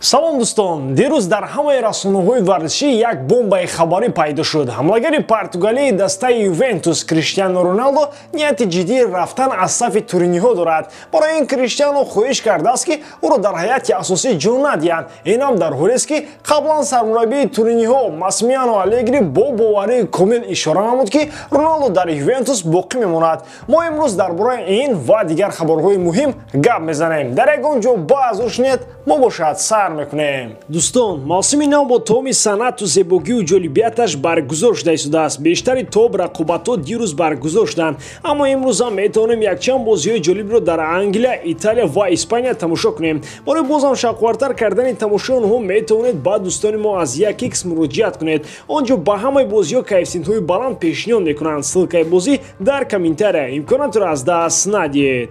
Салом дӯстон, дирӯз дар ҳамаи расонаҳои варзишӣ як бомбаи хабарӣ пайдо шуд. Ҳамлагари португалии дастаи Ювентус Криштиану Роналдо нияти ҷиддии рафтан аз сафи туриниҳо дорад. Барои ин Криштиану хоҳиш кардааст, ки ӯро дар ҳайати асосӣ ҷо надиҳанд. Ин ҳам дар ҳолест, ки қаблан сармураббии туриниҳо Массимилиано Алегри бо боварии комил ишора намуд, ки Роналдо дар Ювентус боқӣ мемонад. Мо имрӯз дар бораи ин ва дигар хабарҳои муҳим гап мезанем. Дар ягон ҷо баъз ушнед, мо бошад сар мекунем. Дӯстон, мавсими нав бо тамоми санъату зебогию ҷолибияташ баргузор шуда истодааст. Бештари топ рақобатҳо дирӯз баргузор шуданд, аммо имрӯз ҳам метавонем якчанд бозиҳои ҷолибро дар Англия, Италия ва Испания тамошо кунем. Барои бозам шавқовартар кардани тамошои онҳо метавонед ба дӯстони мо аз 1x муроҷиат кунед. Он ҷо ба ҳамаи бозиҳо коэффисиентҳои баланд пешниҳод мекунанд. Ссылкаи бозӣ дар комментария. Имконотро аз даст надиҳед.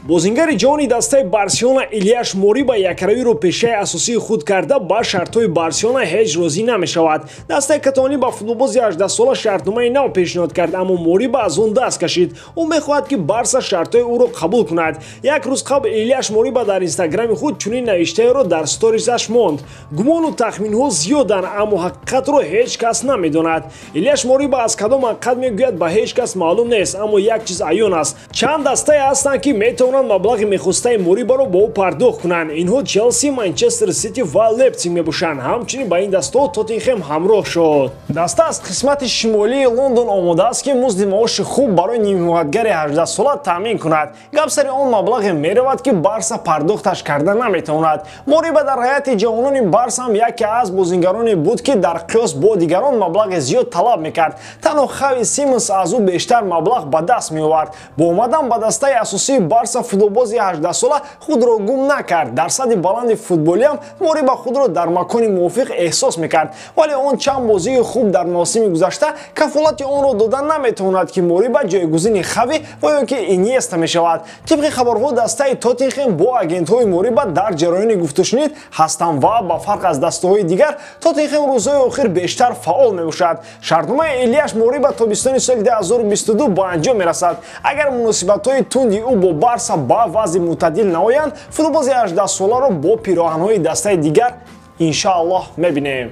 Бозингари ҷавони дастаи Барселона Илияш Мориба якравиро пешаи асосии худ карда, ба шартҳои Барселона ҳеҷ розӣ намешавад. Дастаи каталонӣ ба футболбози 18-сола шартномаи нав пешниҳод кард, аммо Мориба аз он даст кашид. Ӯ мехоҳад, ки Барса шартҳои ӯро қабул кунад. Як рӯз қабл Илияш Мориба дар инстаграми худ чунин навиштаеро дар сторисаш монд: гумону тахминҳо зиёданд, аммо ҳақиқатро ҳеҷ кас намедонад. Илияш Мориба аз кадом ҳақиқат мегӯяд, ба ҳеҷ кас маълум нест, аммо як чиз аён аст: чанд дастае ҳастанд, ки метавонанд маблағи мехостаи Морибаро бо ӯ пардохт кунанд. Инҳо Челси, Манчестер Сити ва Лейпсиг мебошанд. Ҳамчунин ба ин дастаҳо Тоттенхем ҳамроҳ шуд. Даста аз қисмати шимолии Лондон омодааст, ки музди маоши хуб барои нимҳимоятгари 18-сола таъмин кунад. Гап сари он маблағе меравад, ки Барса пардохташ карда наметавонад. Мориба дар ҳайати ҷавонони Барса ҳам яке аз бозингароне буд, ки дар қиёс бо дигарон маблағи зиёд талаб мекард. Танҳо Хави Симонс аз ӯ бештар маблағ ба даст меовард. Бо омадан ба дастаи асосии Барса футболбози 18-сола худро гум накард. Дар сатҳи баланди футболиам Мориба худро дар макони мувофиқ эҳсос мекард, вале он чанд бозии хуб дар мавсими гузашта кафолати онро дода наметавонад, ки Мориба ҷойгузини Хави ва ё ки Иньеста мешавад. Тибқи хабарҳо, дастаи Тоттенхем бо агентҳои Мориба дар ҷараёни гуфтушунид ҳастанд ва ба фарқ аз дастаҳои дигар Тоттенхем рӯзҳои охир бештар фаъол мебошад. Шартномаи Илияш Мориба тобистони соли 2022 ба анҷом мерасад. Агар муносибатҳои тунди ӯ бо Барса ба вазъи мӯътадил наоянд, футболбози 18-соларо бо пироҳанҳои дастаи дигар иншааллоҳ мебинем.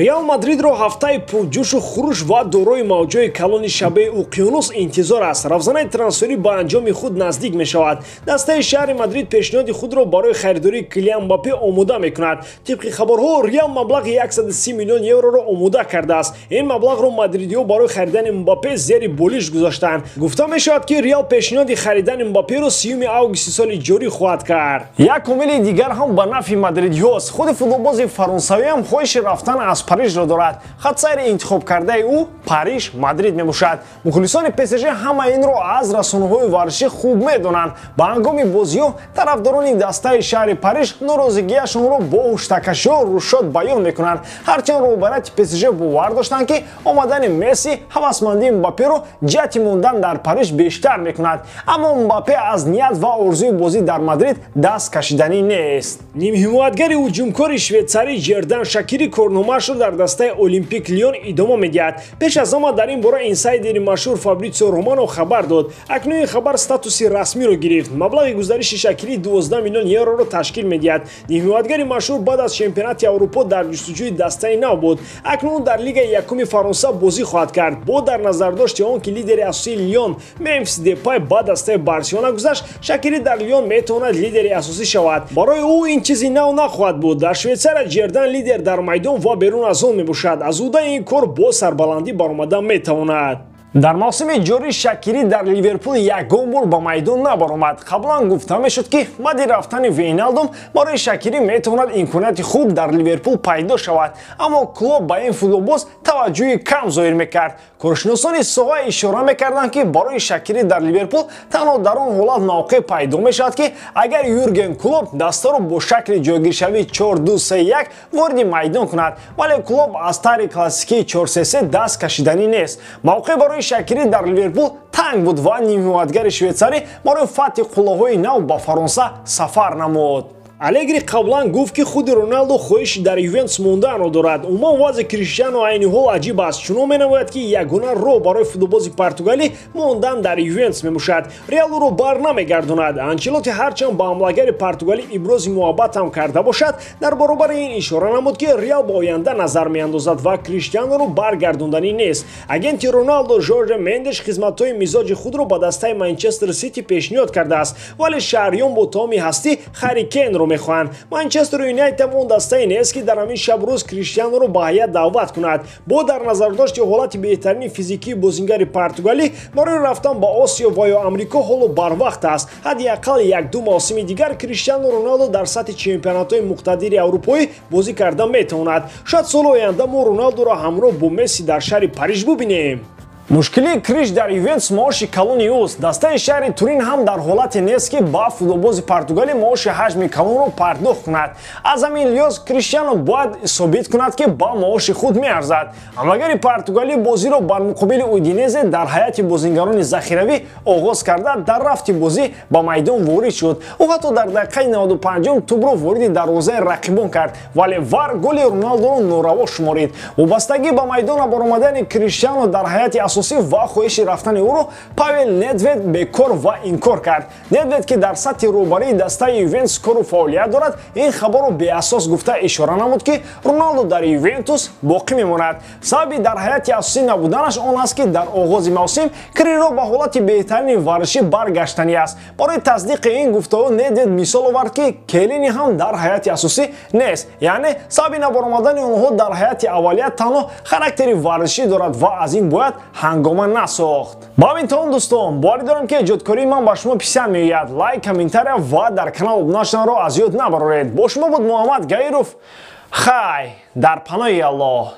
Реал Мадридро ҳафтаи пурҷӯшу хуруш ва дорои мавҷҳои калони шабеҳи уқёнус интизор аст. Равзанаи трансферӣ ба анҷоми худ наздик мешавад. Дастаи шаҳри Мадрид пешниҳоди худро барои харидории Килиан Мбаппе омода мекунад. Тибқи хабарҳо, Реал маблағи 130 миллион евроро омода кардааст. Ин маблағро мадридиҳо барои харидани Мбаппе зери болиш гузоштанд. Гуфта мешавад, ки Реал пешниҳоди харидани Мбапперо 30 августи соли ҷорӣ хоҳад кард. Як омили дигар ҳам ба нафъи мадридиҳост. Худи футболбози фаронсавиам хоҳиши рафтан аз Парижро дорад. Хатсайри интихобкардаи ӯ Париж Мадрид мебошад. Мухлисони ПСЖ ҳама инро аз расонаҳои варзишӣ хуб медонанд. Ба ҳангоми бозиҳо тарафдорони дастаи шаҳри Париж норозигиашонро бо ҳуштакашиҳо рӯшод баён мекунанд. Ҳарчанд роҳбарияти ПСЖ бовар доштанд, ки омадани Месси ҳавасмандии Мбапперо ҷиҳати мондан дар Париж бештар мекунад, аммо Мбаппе аз ният ва орзуи бозӣ дар Мадрид даст кашиданӣ нест. Нимҳимоятгари ҳуҷумкори швейтсарӣ Жердан Шакири корномаашро дар дастаи Олимпик Лион идома медиҳад. Пеш аз ҳама дар ин бора инсайдери машҳур Фабритсио Романо хабар дод. Акнун ин хабар статуси расмиро гирифт. Маблағи гузариши Шакири 12 миллион евроро ташкил медиҳад. Нимҳимоятгари машҳур баъд аз чемпионати Аврупо дар ҷустуҷӯи дастаи нав буд. Акнун дар лигаи якуми Фаронса бозӣ хоҳад кард. Бо дар назардошти он ки лидери асосии Лион Мемфис Депай ба дастаи Барселона гузашт, Шакири дар Лион метавонад лидери асосӣ шавад. Барои ӯ ин чизи нав нахоҳад буд. Дар Швейтсария Жердан лидер дар майдон ва берун аз он мебошад. Аз ӯҳдаи ин кор бо сарбаландӣ баромада метавонад. Дар мавсими ҷорӣ Шакирӣ дар Ливерпул ягон бор ба майдон набаромад. Қаблан гуфта мешуд, ки баъди рафтани Вейналдум барои Шакирӣ метавонад имконияти хуб дар Ливерпул пайдо шавад, аммо Клоп ба ин футболбоз таваҷҷӯҳи кам зоҳир мекард. Коршиносони соҳа ишора мекарданд, ки барои Шакирӣ дар Ливерпул танҳо дар он ҳолат мавқеъ пайдо мешавад, ки агар Юрген Клоп дастаро бо шакли ҷойгиршавии 4-2-3-1 вориди майдон кунад, вале Клоп аз тарҳи классикии 4-3-3 даст кашиданӣ нест. Мавқеъ барои Шакирӣ дар Ливерпул танг буд ва нимҳимоятгари швейтсарӣ барои фатҳи қуллаҳои нав ба Фаронса сафар намуд. Алегри қаблан гуфт, ки худи Роналдо хоҳиши дар Ювентус монданро дорад. Умуман, вазъи Криштиано айни ҳол аҷиб аст. Чунон менамояд, ки ягона роҳ барои футболбози португалӣ мондан дар Ювентус мебошад. Реал ӯро бар намегардонад. Анчелоти ҳарчанд ба ҳамлагари португалӣ ибрози муҳаббат ҳам карда бошад, дар баробари ин ишора намуд, ки Реал ба оянда назар меандозад ва Криштианоро баргардонданӣ нест. Агенти Роналдо Жорже Мендеш хизматҳои мизоҷи худро ба дастаи Манчестер Сити пешниҳод кардааст, вале шаҳриён бо тамоми ҳастӣ Харри Кейнро мехоҳанд. Манчестер Юнайтед он дастае нест, ки дар ҳамин шабу рӯз Криштианоро ба ҳайат даъват кунад. Бо дар назардошти ҳолати беҳтарини физикии бозингари португалӣ, барои рафтан ба Осиё ва ё Амрико ҳоло барвақт аст. Ҳадди ақал 1-2 мавсими дигар Криштиану Роналдо дар сатҳи чемпионатҳои муқтадири аврупоӣ бозӣ карда метавонад. Шояд соли оянда мо Роналдоро ҳамроҳ бо Месси дар шаҳри Париж бубинем. Мушкилии Криш дар Ювентус маоши калони ӯст. Дастаи шаҳри Турин ҳам дар ҳолате нест, ки ба футболбози португалӣ маоши ҳаҷми калонро пардохт кунад. Аз ҳамин лиҳоз Криштиано бояд собит кунад, ки ба маоши худ меарзад. Ҳамлагари португалӣ бозиро бар муқобили Удинезе дар ҳайати бозингарони захиравӣ оғоз карда, дар рафти бозӣ ба майдон ворид шуд. Ӯ ҳатто дар дақиқаи 95 тӯбро вориди дарвозаи рақибон кард, вале ВАР голи Роналдоро нораво шуморид. Вобастагӣ ба майдона баромадани Криштиано дар ҳайати асосӣ ва хоҳиши рафтани ӯро Павел Недвед бекор ва инкор кард. Недвед, ки дар сатҳи роҳбарии дастаи Ювентус кору фаъолият дорад, ин хабарро беасос гуфта, ишора намуд, ки Роналдо дар Ювентус боқӣ мемонад. Сабаби дар ҳайати асосӣ набуданаш он аст, ки дар оғози мавсим Криро ба ҳолати беҳтарини варзишӣ баргаштанӣ аст. Барои тасдиқи ин гуфтаҳо Недвед мисол овард, ки Келини ҳам дар ҳайати асосӣ нест, яъне сабаби набаромадани онҳо дар ҳайати аввалия танҳо характери варзишӣ дорад ва аз ин бояд ҳангома насохт. Ба ҳамин тамом, дӯстон. Боварӣ дорам, ки эҷодкории ман ба шумо писанд меояд. Лайк, комментария ва дар канал обуна шуданро аз ёд набароред. Бо шумо буд Муҳаммад Гаиров. Хай, дар паноҳи Аллоҳ.